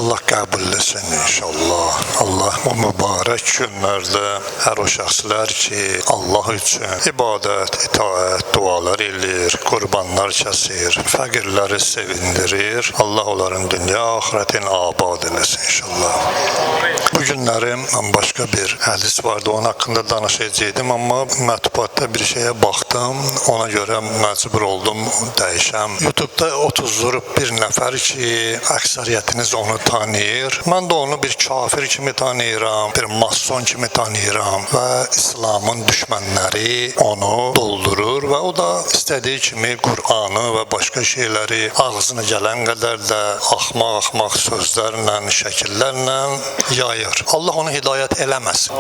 Allah qəbul etsin inşallah. Allah bu mübarək günlərdə hər o şəxslər ki, Allah üçün ibadət, itaət, dualar eləyir, qurbanlar kəsir, fəqirləri sevindirir. Allah onların dünya axirətini abad eləsin inşallah. Bu günlərim mən başqa bir hədis vardı, onun haqqında danışacaqdım, amma mətbuatda bir şeyə baxdım, ona görə məcbur oldum dəyişəm. YouTube'da otuzdurub bir nəfər ki, əksəriyyətiniz onu tanıyır. Mən də onu bir kafir kimi tanıyıram, bir mason kimi tanıyıram və İslamın düşmənləri onu doldurur və o da istədiyi kimi Qur'anı və başqa şeyləri ağzına gələn qədər də axmaq-axmaq sözlərlə, şəkillərlə yayır. Allah onu hidayət eləməsin.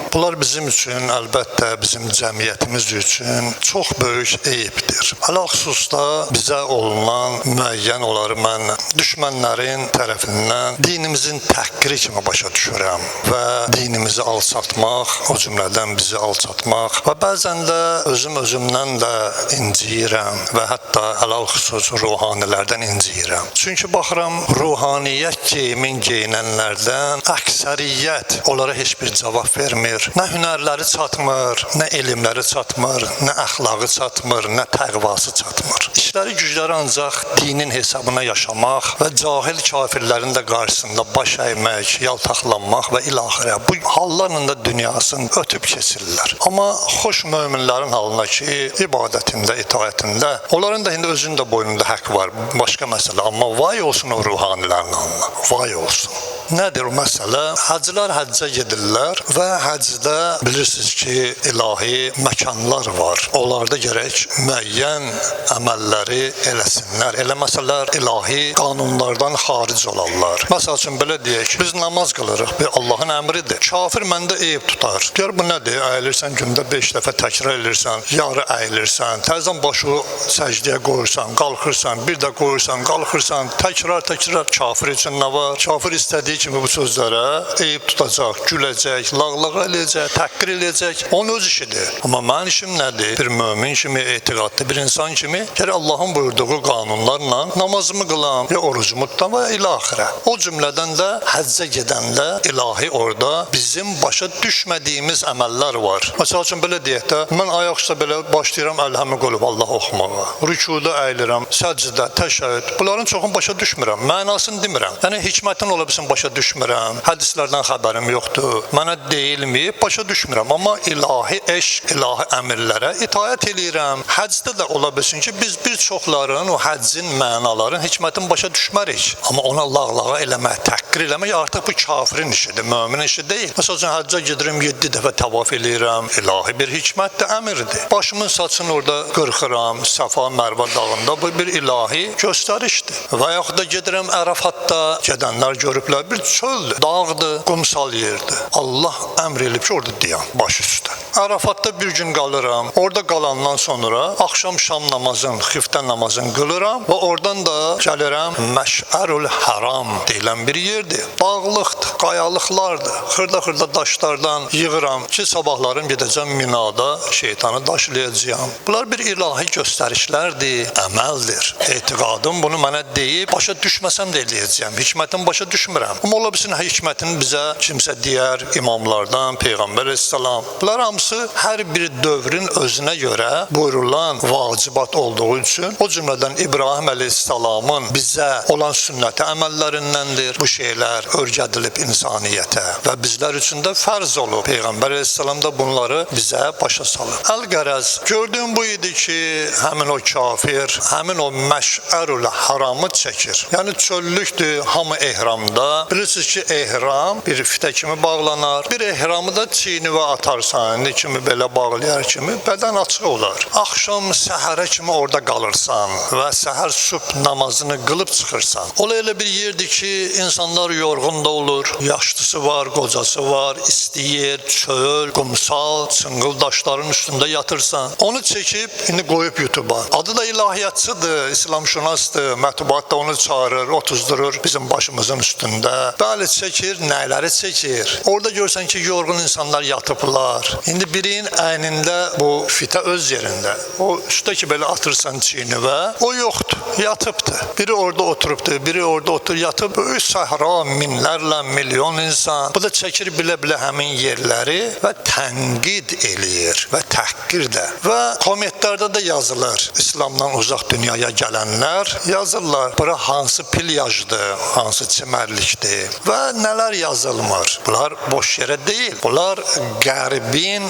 Bunlar bizim üçün, əlbəttə, bizim cəmiyyətimiz üçün çox böyük eyibdir. Ələxüsus da bizə olunan müəyyən onları mən düşmənlərin tərəfindən dinimizin təhqiri kimi başa düşürəm və dinimizi alçatmaq, o cümlədən bizi alçatmaq və bəzən də özüm özümdən də inciyirəm və hətta ələxüsus ruhanilərdən inciyirəm. Çünki baxıram, ruhaniyyət geyimin geyinənlərdən əksəriyyət onlara heç bir cavab vermir. Nə hünərləri çatmır, nə elmləri çatmır, nə əxlaqı çatmır, nə təqvası çatmır. İşləri gücləri ancaq dinin hesabına yaşamaq və cahil kafirlərin də qarşısında baş əymək, yaltaqlanmaq və ilaxırə. Bu hallarla da dünyasını ötüb keçirlər. Amma xoş möminlərin halına ki, ibadətində, itaətində, onların da indi özünün də boynunda haqq var, başqa məsələ. Amma vay olsun o ruhanilərin halına, vay olsun. Nədir o məsələ? Hacılar həccə gedirlər və həcdə bilirsiniz ki, ilahi məkanlar var. Onlarda gərək müəyyən əməlləri eləsinlər. Eləməsələr ilahi qanunlardan xaric olarlar. Məsəl üçün belə deyək, biz namaz qılırıq, bir Allahın əmridir. Kafir məndə eyib tutar. Deyər bu nədir? Əyilirsən gündə 5 dəfə təkrar elirsən, yarı əyilirsən, təzədən başı səcdəyə qoyursan, qalxırsan, bir də qoyursan, qalxırsan, təkrar kafir üçün nə var? Kafir istədiyi kimi bu sözlərə eyib tutacaq, güləcək, lağlağa eləyəcək, təhqir eləyəcək. Onun öz işidir. Amma mənim işim nədir? Bir mömin kimi, etiqadlı bir insan kimi gərək Allahın buyurduğu qanunlarla namazımı qılam, ya orucumu tutam və ilaxırə. O cümlədən də həccə gedəndə ilahi orada bizim başa düşmədiyimiz əməllər var. Məsəl üçün belə deyək də, mən ayaq üstə belə başlayıram əlhəmü qulub Allah oxumağa. Rükuda əyilirəm, səcdə, təşəhhüd. Bunların çoxunu başa düşmürəm. Mənasını demirəm. Yəni hikmətin ola bilsin başa düşmürəm. Hədislərdən xəbərim yoxdur. Mənə deyilməyib, başa düşmürəm. Amma ilahi eşq, ilahi əmrlərə itaət eləyirəm. Həcdə də ola bilsin ki, biz bir çoxların o həccin mənaların, hikmətin başa düşmərik. Amma ona lağlağa eləmək, təhqir eləmək artıq bu kafirin işidir, mömin işi deyil. Məsəl üçün həccə gedirəm, 7 dəfə tavaf eləyirəm. İlahi bir hikmətdir, əmrdir. Başımın saçını orada qırxıram, Səfa Mərvə dağında, bu bir ilahi göstərişdir. Və yaxud da gedirəm Ərafatda, gedənlər görüblər, bir çöldür, dağdır, qumsal yerdir. Allah əmr elib ki, orada dayan, baş üstə. Ərafatda bir gün qalıram. Orada qalandan sonra axşam şam namazın, xiftə namazını qılıram və oradan da gəlirəm Məşərül Haram deyilən bir yerdir. Dağlıqdır, qayalıqlardır. Xırda-xırda daşlardan yığıram ki, sabahlarım gedəcəm Minada şeytanı daşlayacağam. Bunlar bir ilahi göstərişlərdir, əməldir. Etiqadım bunu mənə deyib, başa düşməsəm də eləyəcəyəm. Hikmətin başa düşmürəm. Amma ola bilsin hikmətin bizə kimsə deyər, imamlardan, Peyğəmbər əleyhissalam. Bunlar hamısı hər bir dövrün özünə görə buyurulan vacibat olduğu üçün, o cümlədən İbrahim əleyhissalamın bizə olan sünnəti əməllərindəndir. Bu şeylər örgədilib insaniyyətə və bizlər üçün də fərz olub. Peyğəmbər əleyhissalam da bunları bizə başa salıb. Əl-qərəz, gördüyüm bu idi ki, həmin o kafir, həmin o Məşərül Haramı çəkir. Yəni çöllükdür, hamı ehramda. Bilirsiniz ki, ehram bir fitə kimi bağlanar. Bir ehramı da çiynivə atarsan, indi kimi belə bağlayar kimi bədən açıq olar. Axşam səhərə kimi orada qalırsan və səhər sübh namazını qılıb çıxırsan. Ola elə bir yerdir ki, insanlar yorğun da olur. Yaşlısı var, qocası var, isti yer, çöl, qumsal, çınqıl daşların üstündə yatırsan. Onu çəkib indi qoyub YouTube'a. Adı da ilahiyyatçıdır, İslamşünasdır. Mətbuat da onu çağırır, otuzdurur bizim başımızın üstündə. Bəli, çəkir, nələri çəkir. Orada görsən ki, yorğun insanlar yatıblar. İndi birinin əynində bu fitə öz yerində. O üstə ki, belə atırsan çiynivə, o yoxdur, yatıbdır. Biri orada oturubdur, biri orada otur, yatıb. Böyük səhra, minlərlə, milyon insan. Bu da çəkir bilə-bilə həmin yerləri və tənqid eləyir və təhqir də. Və kommentlərdə də yazılır. İslamdan uzaq dünyaya gələnlər yazırlar. Bura hansı plyajdır, hansı çimərlikdir və nələr yazılmır. Bunlar boş yerə deyil. Bunlar qərbin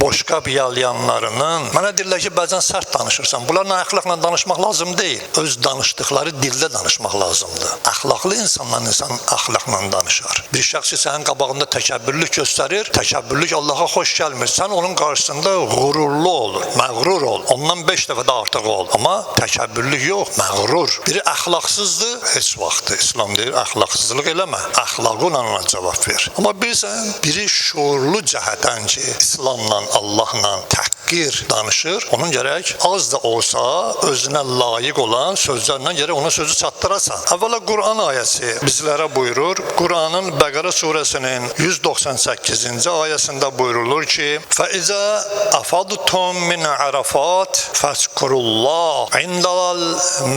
boşqab yalayanlarının. Mənə deyirlər ki, bəzən sərt danışırsan. Bunlarla əxlaqla danışmaq lazım deyil. Öz danışdıqları dildə danışmaq lazımdır. Əxlaqlı insanla insan əxlaqla danışar. Bir şəxs sənin qabağında təkəbbürlük göstərir, təkəbbürlük Allaha xoş gəlmir. Sən onun qarşısında qürurlu ol, məğrur ol. Ondan 5 dəfə də artıq ol. Amma təkəbbürlük yox, məğrur. Biri əxlaqsızdır, heç vaxt İslam deyir, əxlaqsızlıq eləmə. Əxlaqınla ona cavab ver. Amma bilirsən, biri şuurlu cəhətdən ki, İslamla, Allahla təhqir danışır, onun gərək az da olsa özünə layiq olan sözlərlə gərək ona sözü çatdırasan. Əvvəla Quran ayəsi bizlərə buyurur. Quranın Bəqərə surəsinin 198-ci ayəsində buyurulur ki: "Fəizə afadtum min Arafat fəzkurullah indal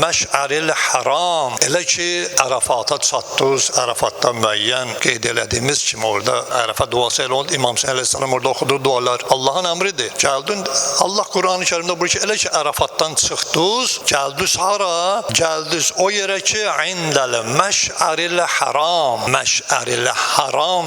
məş'aril haram." Elə ki Ərəfata çatdınız, Ərafatda müəyyən qeyd elədiyimiz kimi orada Ərəfə duası elə oldu. İmam Hüseyn əleyhissalam orada oxuduğu dualar Allahın əmridir. Gəldin, Allah Qur'an-ı Kərimdə buyurur ki, elə ki Ərafatdan çıxdınız, gəldiniz hara? Gəldiniz o yerə ki, indəl məş'aril haram. Məş'aril haram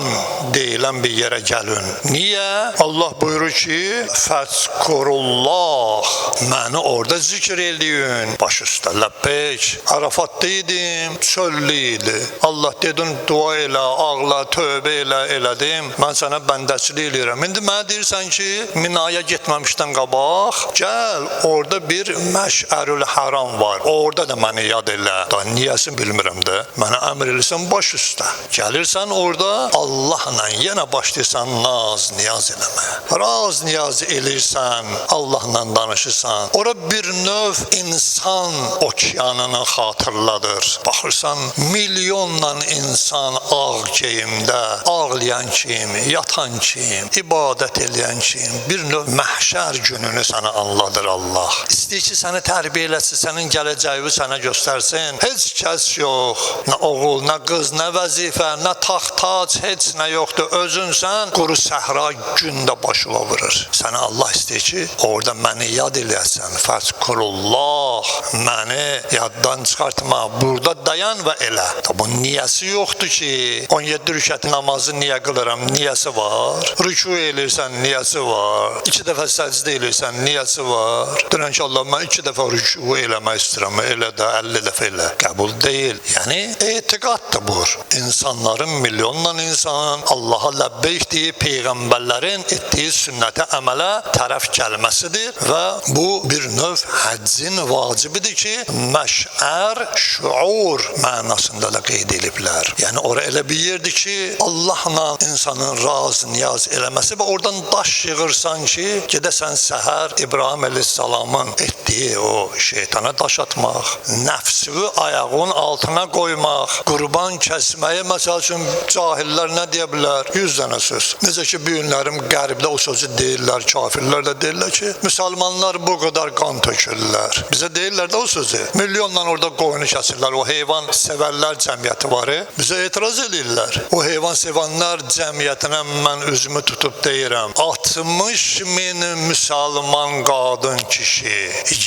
deyilən bir yerə gəlin. Niyə? Allah buyurur ki, fəzkurullah. Məni orada zikr eləyin. Baş üstə ləbbeyk. Ərafatda idim, çöllü idi. Allah dedin dua elə, ağla, tövbə elə, elədim. Mən sənə bəndəçilik eləyirəm. İndi mənə deyirsən ki, Minaya getməmişdən qabaq, gəl, orada bir məş'ərül haram var. Orada da məni yad elə. Da niyəsini bilmirəm də. Mənə əmr eləyirsən baş üstə. Gəlirsən orada Allahla yenə başlayırsan naz, niyaz eləməyə. Raz niyaz eləyirsən, Allahla danışırsan. Ora bir növ insan okeanını xatırladır. Baxırsan milyonla insan ağ geyimdə, ağlayan kim, yatan kim, ibadət eləyən kim, bir növ məhşər gününü sənə anladır Allah. İstəyir ki, səni tərbiyə eləsin, sənin gələcəyini sənə göstərsin. Heç kəs yox, nə oğul, nə qız, nə vəzifə, nə taxt, tac, heç nə yoxdur. Özünsən, quru səhra gündə başına vurur. Sənə Allah istəyir ki, orada məni yad eləyəsən. Fəzkurullah, məni yaddan çıxartma, burada dayan və elə. Bu niyəsi yoxdur ki, 17 rükət namazı niyə qılıram, niyəsi var? Rükû eləyirsən, niyəsi var? 2 dəfə səcdə eləyirsən, niyəsi var? Dünən ki, Allah, mən 2 dəfə rükû eləmək istəyirəm, elə də 50 dəfə elə. Qəbul deyil. Yəni, etiqaddır bu. İnsanların, milyonla insanın Allaha ləbbeyk deyib, peyğəmbərlərin etdiyi sünnətə, əmələ tərəf gəlməsidir və bu bir növ həccin vacibidir ki, məş'ər, şuur mənasında da qeyd ediblər. Yəni, ora elə bir yerdir ki, Allahla insanın raz, niyaz eləməsi və oradan daş yığırsan ki, gedəsən səhər İbrahim əleyhissalamın etdiyi o şeytana daş atmaq, nəfsini ayağın altına qoymaq, qurban kəsməyi, məsəl üçün cahillər nə deyə bilər? 100 dənə söz. Necə ki, bu günlərim qərbdə o sözü deyirlər, kafirlər də deyirlər ki, müsəlmanlar bu qədər qan tökürlər. Bizə deyirlər də o sözü. Milyonla orada qoyunu kəsirlər, o heyvan sevərlər cəmiyyəti var. Bizə etiraz eləyirlər. O heyvan sevənlər cəmiyyətinə mən özümü tutub deyirəm. 60 min müsəlman qadın kişi,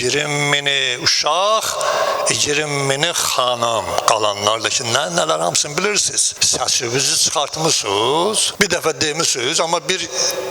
20 mini uşaq, 20 mini xanım. Qalanlar da ki, nələr hamısını bilirsiniz. Səsinizi çıxartmısınız, bir dəfə demişsiniz, amma bir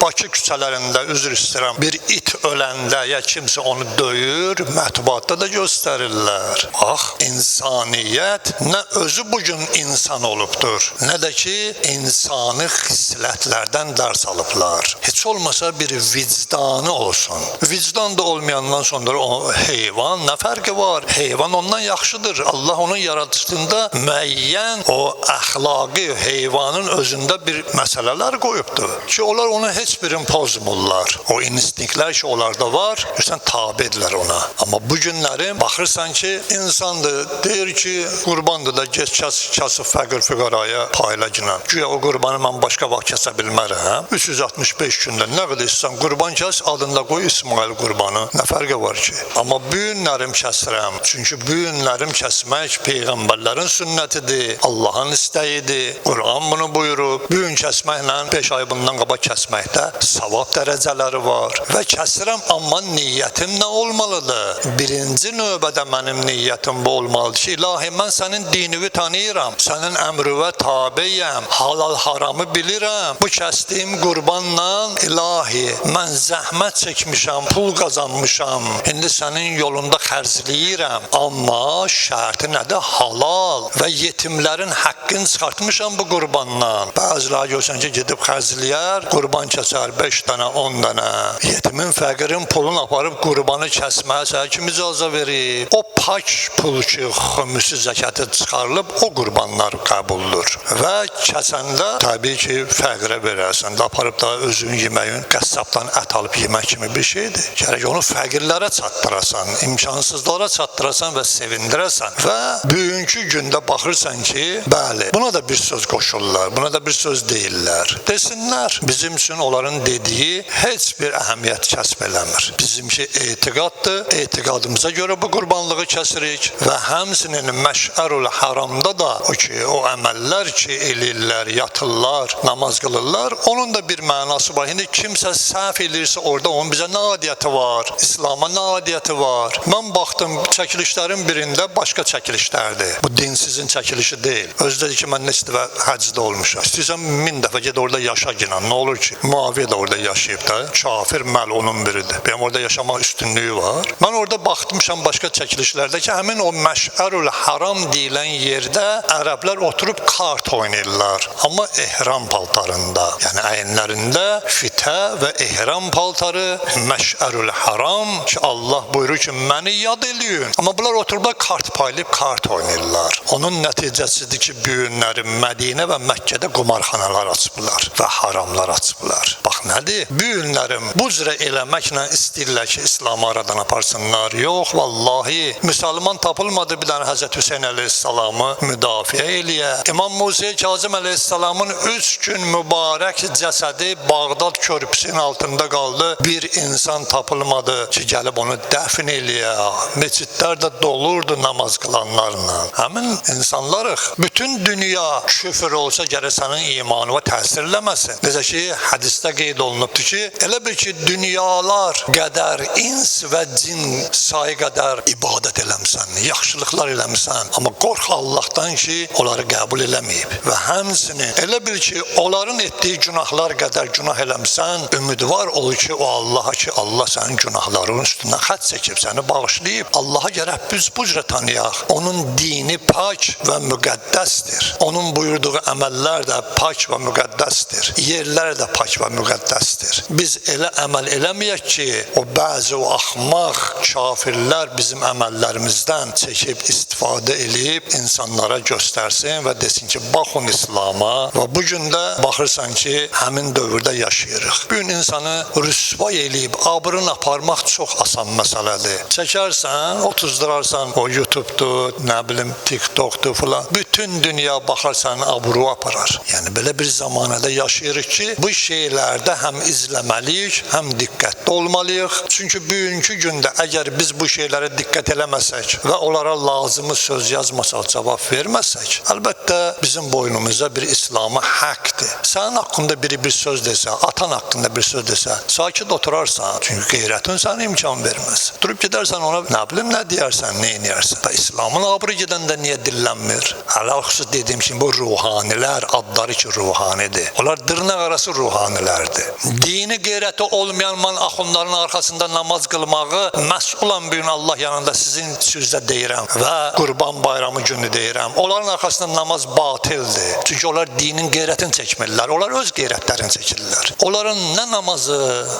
Bakı küçələrində, üzr istəyirəm, bir it öləndə ya kimsə onu döyür, mətbuatda da göstərirlər. Bax, insaniyyət nə özü bugün insan olubdur, nə də ki, insani xislətlərdən dərs alıblar. Heç olmasa bir vicdanı olsun. Vicdan da olmayandan sonra o heyvan nə fərqi var? Heyvan ondan yaxşıdır. Allah onun yaratışında müəyyən o əxlaqi heyvanın özündə bir məsələlər qoyubdur ki, onlar onu heç birini pozmurlar. O instinktlər ki, onlarda var, görsən tabedirlər ona. Amma bu gün Bu günlərim baxırsan ki, insandır, deyir ki, qurbandır da get kəs, kəsib fəqir füqaraya payla ginən. Güya o qurbanı mən başqa vaxt kəsə bilmərəm. 365 gündə nə qədər istəsən qurban kəs, adında qoy İsmail qurbanı. Nə fərqi var ki? Amma bu günlərim kəsirəm. Çünki bu günlərim kəsmək peyğəmbərlərin sünnətidir, Allahın istəyidir. Quran bunu buyurub. Bu gün kəsməklə 5 ay bundan qabaq kəsməkdə savab dərəcələri var. Və kəsirəm, amma niyyətim nə olmalıdır? Birinci növbədə mənim niyyətim bu olmalıdır ki, ilahi mən sənin dinini tanıyıram, sənin əmrünə tabeyəm, halal haramı bilirəm. Bu kəsdiyim qurbanla ilahi mən zəhmət çəkmişəm, pul qazanmışam. İndi sənin yolunda xərcləyirəm. Amma şərti nədir? Halal və yetimlərin haqqını çıxartmışam bu qurbandan. Bəziləri görsən ki, gedib xərcləyər, qurban kəsər 5 dənə, 10 dənə. Yetimin, fəqirin pulunu aparıb qurbanı kəsməyə sənə kim icazə verib? O pak pul ki, xümüsü zəkatı çıxarılıb, o qurbanlar qəbuldur. Və kəsəndə təbii ki, fəqirə verərsən də, aparıb da özün yeməyin, qəssabdan ət alıb yemək kimi bir şeydir. Gərək onu fəqirlərə çatdırasan, imkansızlara çatdırasan və sevindirəsən. Və bugünkü gündə baxırsan ki, bəli, buna da bir söz qoşurlar, buna da bir söz deyirlər. Desinlər, bizim üçün onların dediyi heç bir əhəmiyyət kəsb eləmir. Bizimki etiqaddır, etiqadımıza görə bu qurbanlığı kəsirik və həmçinin Məşərül Haramda da o ki, o əməllər ki eləyirlər, yatırlar, namaz qılırlar, onun da bir mənası var. İndi kimsə səhv eləyirsə orada onun bizə nə adiyyəti var? İslam'a nə adiyyəti var? Mən baxdım çəkilişlərin birində başqa çəkilişlərdir. Bu dinsizin çəkilişi deyil. Özü dedi ki, mən neçə dəfə həcdə olmuşam. İstəyirsən 1000 dəfə get orada yaşa ginən. Nə olur ki? Muaviyə də orada yaşayıb da. Kafir məlunun biridir. Benim orada yaşama üstünlüyü var. Mən orada baxmışam başqa çəkilişlərdə ki, həmin o Məşərül Haram deyilən yerdə ərəblər oturub kart oynayırlar. Amma ehram paltarında, yəni əyinlərində fitə və ehram paltarı Məşərül Haram ki, Allah buyurur ki, məni yad eləyin. Amma bunlar oturublar kart paylayıb kart oynayırlar. Onun nəticəsidir ki, bu günləri Mədinə və Məkkədə qumarxanalar açıblar və haramlar açıblar. Bax nədir? Bu günlərim bu cürə eləməklə istəyirlər ki, İslamı aradan aparsınlar. Yox, vallahi müsəlman tapılmadı bir dənə Həzrət Hüseyn əleyhissalamı müdafiə eləyə. İmam Musa Kazım əleyhissalamın 3 gün mübarək cəsədi Bağdad körpüsünün altında qaldı. Bir insan tapılmadı ki, gəlib onu dəfn eləyə. Meçidlər də dolurdu namaz qılanlarla. Həmin insanlarıq. Bütün dünya küfür olsa gərək sənin imanına təsir eləməsin. Necə ki, hədisdə qeyd olunubdur ki, elə bil ki, dünyalar qədər ins və cin sayı qədər ibadət eləmsən, yaxşılıqlar eləmsən, amma qorx Allahdan ki, onları qəbul eləməyib. Və həmçinin elə bil ki, onların etdiyi günahlar qədər günah eləmsən, ümidvar ol ki, o Allaha ki, Allah sənin günahlarının üstündən xətt çəkib, səni bağışlayıb. Allaha gərək biz bu cürə tanıyaq. Onun dini pak və müqəddəsdir. Onun buyurduğu əməllər də pak və müqəddəsdir. Yerlər də pak və müqəddəsdir. Biz elə əməl eləməyək ki, o bəzi o axmaq kafirlər bizim əməllərimizdən çəkib istifadə eləyib insanlara göstərsin və desin ki, baxın İslam'a. Və bu gün də baxırsan ki, həmin dövrdə yaşayırıq. Bu gün insanı rüsvay eləyib abrını aparmaq çox asan məsələdir. Çəkərsən, otuzdurarsan o YouTube'dur, nə bilim TikTok'dur filan. Bütün dünya baxar sənin abru aparar. Yəni belə bir zamanədə yaşayırıq ki, bu şeylərdə həm izləməliyik, həm diqqətli olmalıyıq. Çünki bugünkü gündə əgər biz bu şeylərə diqqət eləməsək və onlara lazımı söz yazmasaq, cavab verməsək, əlbəttə bizim boynumuza bir İslamı həqdir. Sənin haqqında biri bir söz desə, atan haqqında bir söz desə, sakit oturarsan, çünki qeyrətin sənə imkan verməz. Durub gedərsən ona, nə bilim nə deyərsən, nə eləyərsən. Və İslamın abrı gedəndə niyə dillənmir? Ələxüsus dediyim kimi bu ruhanilər, adları ki ruhanidir. Onlar dırnaq arası ruhanilərdir. Dini qeyrəti olmayan man axunların arxasında namaz qılmağı məsulam bu gün Allah yanında sizin sözdə deyirəm və Qurban Bayramı günü deyirəm. Onların arxasında namaz batildir. Çünki onlar dinin qeyrətini çəkmirlər. Onlar öz qeyrətlərini çəkirlər. Onların nə namazı,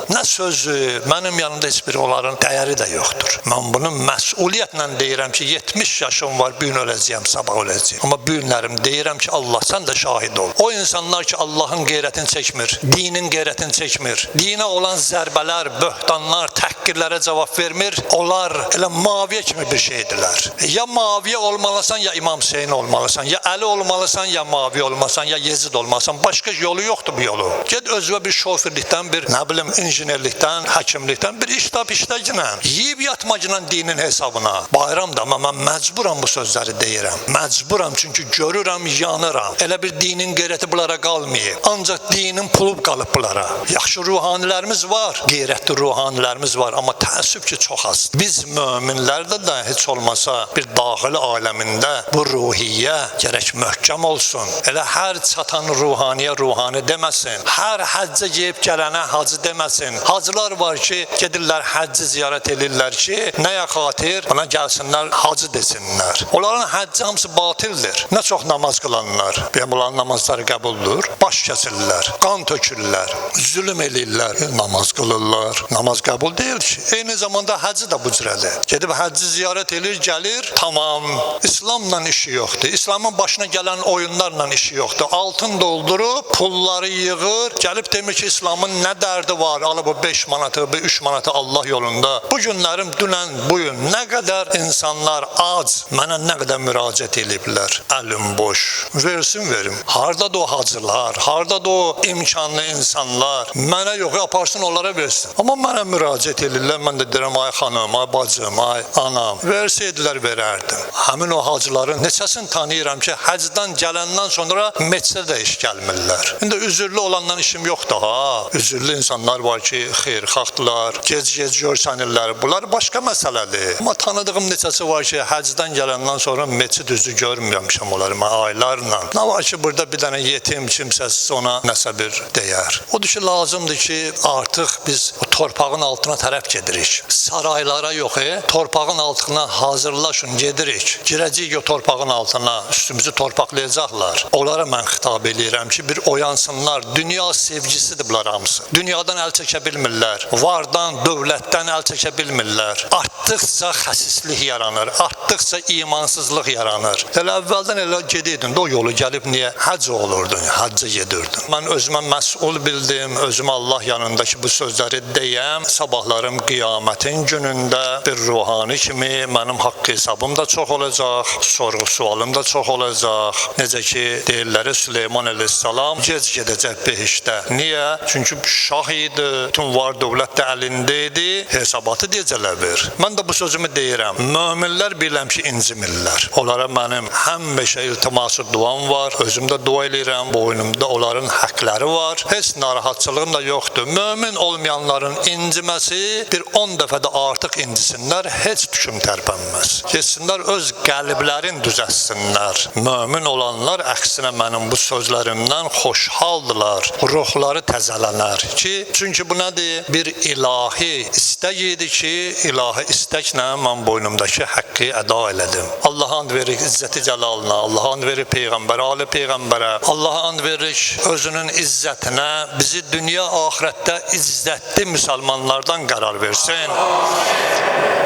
nə sözü, mənim yanımda heç bir onların dəyəri də yoxdur. Mən bunu məsuliyyətlə deyirəm ki, 70 yaşım var, bu gün öləcəyəm, sabah öləcəyəm. Amma bu günlərim deyirəm ki, Allah sən də şahid ol. O insanlar ki, Allahın qeyrətini çəkmir, dinin qeyrətini çəkmir, dinə olan zərbələr, böhtanlar, təhqirlərə cavab vermir, onlar Bunlar elə Maviyə kimi bir şeydilər. Ya Maviyə olmalısan, ya İmam Hüseyin olmalısan, ya Əli olmalısan, ya Maviyə olmalısan, ya Yezid olmalısan. Başqa yolu yoxdur bu yolu. Get özünə bir şoferlikdən, bir nə bilim injenerlikdən, həkimlikdən bir iş tap, işləginə. Yeyib yatmacla dinin hesabına. Bayram da, amma mən məcburam bu sözləri deyirəm. Məcburam, çünki görürəm, yanıram. Elə bir dinin qeyrəti bunlara qalmayıb. Ancaq dinin pulu qalıb bunlara. Yaxşı ruhanilərimiz var, qeyrətli ruhanilərimiz var, amma təəssüf ki, çox az. Biz möminlərdə də heç olmasa bir daxili aləmində bu ruhiyyə gərək möhkəm olsun. Elə hər çatan ruhaniyə ruhani deməsin. Hər həccə geyib gələnə hacı deməsin. Hacılar var ki, gedirlər həcci ziyarət edirlər ki, nəyə xatir? Ona gəlsinlər hacı desinlər. Onların həcci hamısı batildir. Nə çox namaz qılanlar, bunların namazları qəbuldur. Baş kəsirlər, qan tökürlər, zülm eləyirlər, namaz qılırlar. Namaz qəbul deyil ki. Eyni zamanda həcci də bu cürədir. Gedib həcci ziyarət edir, gəlir, tamam. İslamla işi yoxdur. İslamın başına gələn oyunlarla işi yoxdur. Altın doldurub, pulları yığır, gəlib demir ki, İslamın nə dərdi var? Alıb bu 5 manatı, bu 3 manatı Allah yolunda. Bu günlərim dünən, bu gün nə qədər insanlar ac, mənə nə qədər müraciət eləyiblər. Əlim boş. Versin verim. Hardadır o hacılar? Hardadır o imkanlı insanlar? Mənə yox, aparsın onlara versin. Amma mənə müraciət eləyirlər. Mən də deyirəm, ay xanım, ay bacım, ay anam. Versəydilər verərdim. Həmin o hacıların neçəsini tanıyıram ki, həcdən gələndən sonra meçidə də iş gəlmirlər. İndi üzürlü olandan işim yoxdur ha. Üzürlü insanlar var ki, xeyirxaxdırlar, gec-gec görsənirlər. Bunlar başqa məsələdir. Amma tanıdığım neçəsi var ki, həcdən gələndən sonra meçid üzü görmürəmişəm onları mən aylarla. Nə var ki, burada bir dənə yetim kimsəsiz ona nəsə bir deyər. Odur ki, lazımdır ki, artıq biz o torpağın altına tərəf gedirik. Saraylara yox, torpağın altına hazırlaşın, gedirik. Girəcəyik o torpağın altına, üstümüzü torpaqlayacaqlar. Onlara mən xitab eləyirəm ki, bir oyansınlar. Dünya sevgisidir bunlar hamısı. Dünyadan əl çəkə bilmirlər. Vardan, dövlətdən əl çəkə bilmirlər. Artdıqca xəsislik yaranır, artdıqca imansızlıq yaranır. Elə əvvəldən elə gedirdin də o yolu gəlib niyə həcc olurdun, həccə gedirdin. Mən özümə məsul bildim, özümə Allah yanındakı bu sözləri deyəm. Sabahlarım qiyamətin günündə bir ruhani kimi mənim haqq hesabım da çox olacaq, sorğu sualım da çox olacaq. Necə ki deyirlər Süleyman əleyhissalam gec gedəcək behişdə. Niyə? Çünki şah idi, bütün var dövlət də əlində idi, hesabatı deyəcəklər ver. Mən də bu sözümü deyirəm. Möminlər bilirəm ki, incimirlər. Onlara mənim həmişə iltiması duam var. Özüm də dua eləyirəm. Boynumda onların həqqləri var. Heç narahatçılığım da yoxdur. Mömin olmayanların inciməsi bir 10 dəfə də artıq incisinlər, heç tüküm tərpənməz. Getsinlər öz qəlblərin düzəltsinlər. Mömin olanlar əksinə mənim bu sözlərimdən xoşhaldılar. Ruhları təzələnər ki, çünki bu nədir? Bir ilahi istək idi ki, ilahi istəklə mən boynumdakı haqqı əda elədim. Allaha and veririk izzəti cəlalına, Allaha and veririk peyğəmbərə, ali peyğəmbərə, Allaha and veririk özünün izzətinə, bizi dünya axirətdə izzətli müsəlmanlardan qərar versin.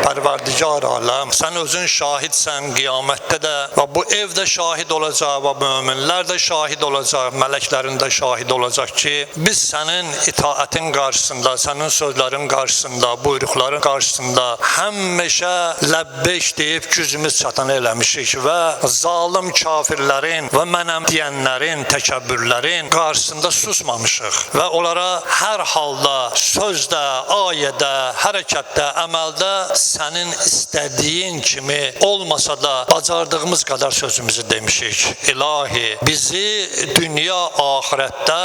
Pərverdigar aləm, sən özün şahidsən qiyamətdə də və bu evdə şahid olacaq və möminlər də şahid olacaq, mələklərin də şahid olacaq ki, biz sənin itaətin qarşısında, sənin sözlərin qarşısında, buyruqların qarşısında həmişə ləbbeyk deyib gücümüz çatan eləmişik və zalım kafirlərin və mənəm deyənlərin, təkəbbürlərin qarşısında susmamışıq və onlara hər halda sözdə, ayədə, hərəkətdə, əməldə sənin istədiyin kimi olmasa da bacardığımız qədər sözümüzü demişik. İlahi, bizi dünya axirətdə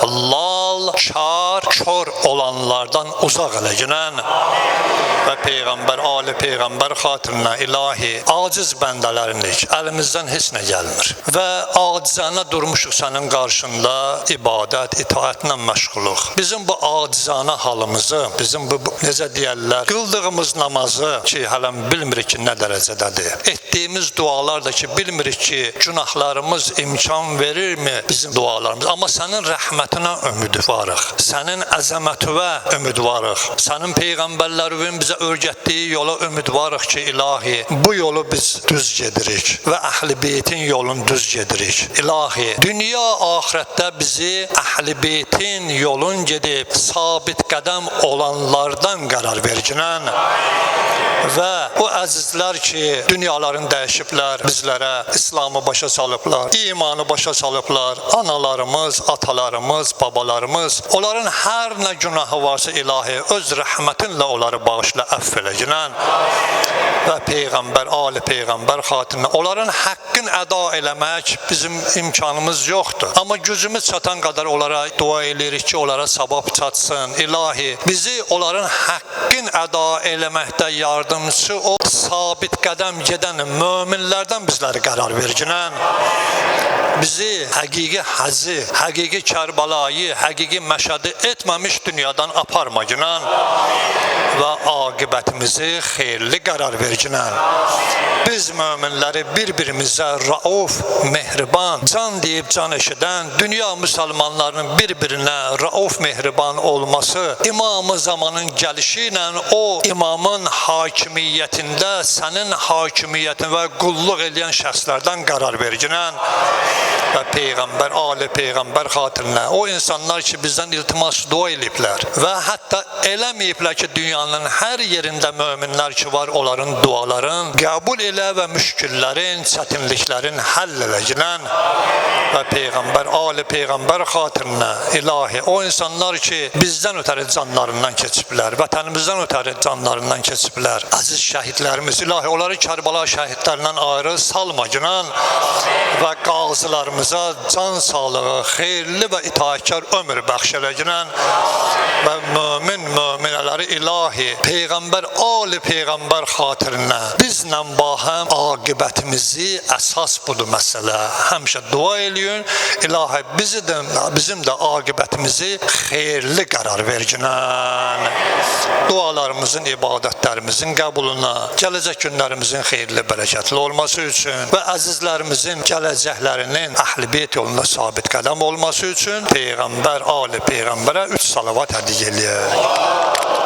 lal, kar, kör olanlardan uzaq eləginən və Peyğəmbər, ali Peyğəmbər xatirinə ilahi, aciz bəndələrinik, əlimizdən heç nə gəlmir və acizanə durmuşuq sənin qarşında ibadət, itaətlə məşğuluq. Bizim bu acizanə halımızı, bizim bu necə deyərlər, qıldığımız namazı ki, hələm bilmirik ki, nə dərəcədədir. Etdiyimiz dualar da ki, bilmirik ki, günahlarımız imkan verirmi bizim dualarımız. Amma sənin rəhmətinə ümid varıq. Sənin əzəmətivə ümidvarıq. Sənin peyğəmbərlərinin bizə öyrətdiyi yola ümidvarıq ki, ilahi, bu yolu biz düz gedirik və Əhl-i Beytin yolunu düz gedirik. İlahi, dünya axirətdə bizi Əhl-i Beytin yolun gedib sabit qədəm olanlardan qərar verginən və o əzizlər ki, dünyalarını dəyişiblər, bizlərə İslamı başa salıblar, imanı başa salıblar, analarımız, atalarımız, babalarımız, onların hər nə günahı varsa ilahi, öz rəhmətinlə onları bağışla, əfv eləginən və Peyğəmbər, ali Peyğəmbər xatirinə onların haqqını əda eləmək bizim imkanımız yoxdur. Amma gücümüz çatan qədər onlara dua eləyirik ki, onlara savab çatsın. İlahi, bizi onların haqqını əda eləməkdə yardımçı o sabit qədəm gedən möminlərdən bizləri qərar verginən. Bizi həqiqi həzi, həqiqi Kərbəlayı, həqiqi Məşədi etməmiş dünyadan aparmaginən və aqibətimizi xeyirli qərar verginən. Biz möminləri bir-birimizə rauf, mehriban, can deyib can eşidən, dünya müsəlmanlarının bir-birinə rauf, mehriban olması, imamı zamanın gəlişi ilə o imamın hakimiyyətində sənin hakimiyyətin və qulluq eləyən şəxslərdən qərar verginən və Peyğəmbər, ali Peyğəmbər xatirinə o insanlar ki, bizdən iltimas dua eləyiblər və hətta eləməyiblər ki, dünyanın hər yerində möminlər ki var, onların duaların qəbul elə və müşkillərin, çətinliklərin həll eləginən və Peyğəmbər, ali Peyğəmbər xatirinə ilahi, o insanlar ki, bizdən ötəri canlarından keçiblər, vətənimizdən ötəri canlarından keçiblər, əziz şəhidlərimiz, ilahi, onları Kərbəla şəhidlərindən ayrı salmaginən və qazilarımıza can sağlığı, xeyirli və itaətkar ömür bəxş eləginən və mömin möminələri ilahi, Peyğəmbər, ali Peyğəmbər xatirinə bizlə bahəm aqibətimizi əsas budur məsələ. Həmişə dua eləyin, ilahi bizi də, bizim də aqibətimizi xeyirli qərar verginən. Dualarımızın, ibadətlərimizin qəbuluna, gələcək günlərimizin xeyirli, bərəkətli olması üçün və əzizlərimizin gələcəklərinin Əhl-i Beyt yolunda sabit qədəm olması üçün Peyğəmbər, ali Peyğəmbərə 3 salavat hədiyyə eləyək.